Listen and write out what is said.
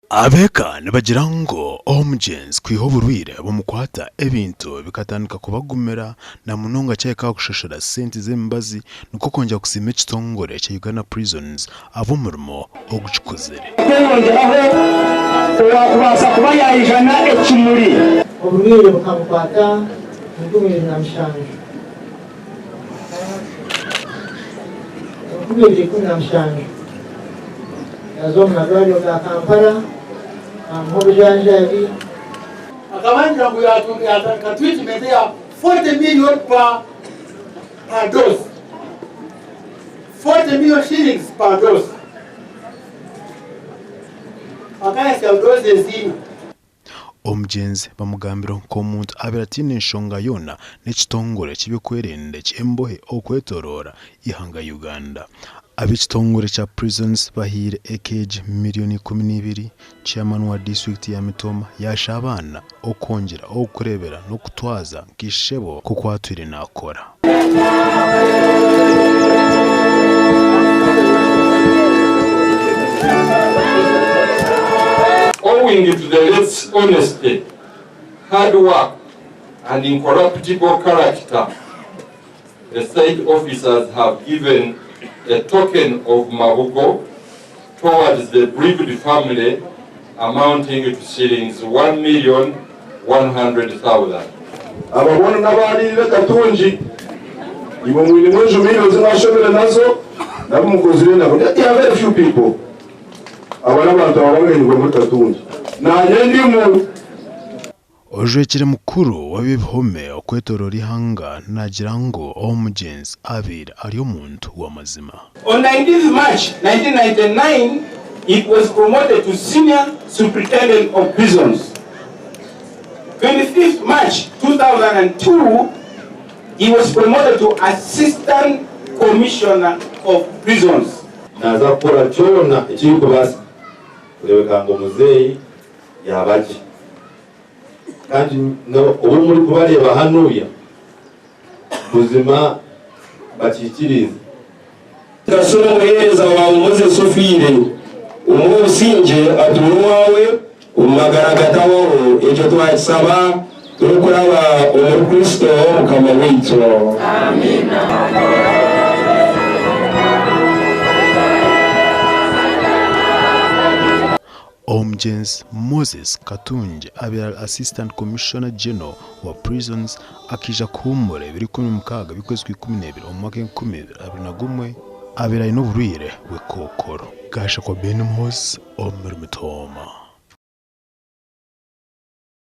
Ab'eka nibagira ngu omugyenzi kwiha oburwaire bumukwata ebintu bikatandika kubagumira na munonga kyahika aha kushashura sente z'emibazi nikwo kwongyera kusiima ekitongore kya Uganda Prisons ahabw'omurimo ogu kikozire. Okweyongyeraho, owaakubaasa kuba yaija na ekimuri. Oburwaire bukamukwata 2007. 2017 yaaza omu marwariro ga Kampala baamuha obujanjabi. Akabangira ngu yatandika treatment eya 40 million per per dose. 40 million shillings per dose. Akayasya doses ina. Omugyenzi bamugambira nk'omuntu abaire ataine nshonga yoona n'ekitongore ky'ebyokwerinda eky'embohe okwetoroora eihanga Uganda. Ab'ekitongore kya Prisons bahaire ekeegi miriyoni 12, Chairman wa disiturikiti ya Mitooma yaashaba abaana okwongyera okureebera n'okutwaza nka ishebo nk'oku atwire naakora. Owing to the late's honesty, hard work and incorruptible character, the said officers have given a token of Mabugo towards the bereaved family amounting to shillings 1,100,000. Aba boona n'abaariire Katungi. Imwe mwinemu enjuma ibiri zi mwashomire nazo n'abu mukozire nabo. There are very few people. Aba n'abantu ababanganyirwe omuri Katungi. Naanye ndimu. Ojwekire mukuru w'eby'ebihome okwetoroora eihanga naagira ngu omugyenzi abaire ari omuntu w'amazima. On 19th March 1999, he was promoted to Senior Superintendent of Prisons. 25th March 2002, he was promoted to Assistant Commissioner of Prisons. Naaza kukora kyona ekirikubaasika kureebeka ngu omuzeeyi yaaba gye. Kandi obu murikubareeba hanuya, buzima bakiikiriize. Saasira omuheereza waawe Moses ofiire, omuhe obusingye atuure owaawe omu magara agatahwaho. Ekyo twakisaba turikuraba omuri Kristo Mukama waitu. Amiina. Omugyenzi Moses Katungi abaire ari Assistant Commissioner General wa Prisons akaija kuhuumura ebiro 16 by'okwezi kwa 12 omu mwaka 2021 abaire aine oburwaire bw'ekookoro. Gashakwa Ben Muhoozi omuri Mitooma.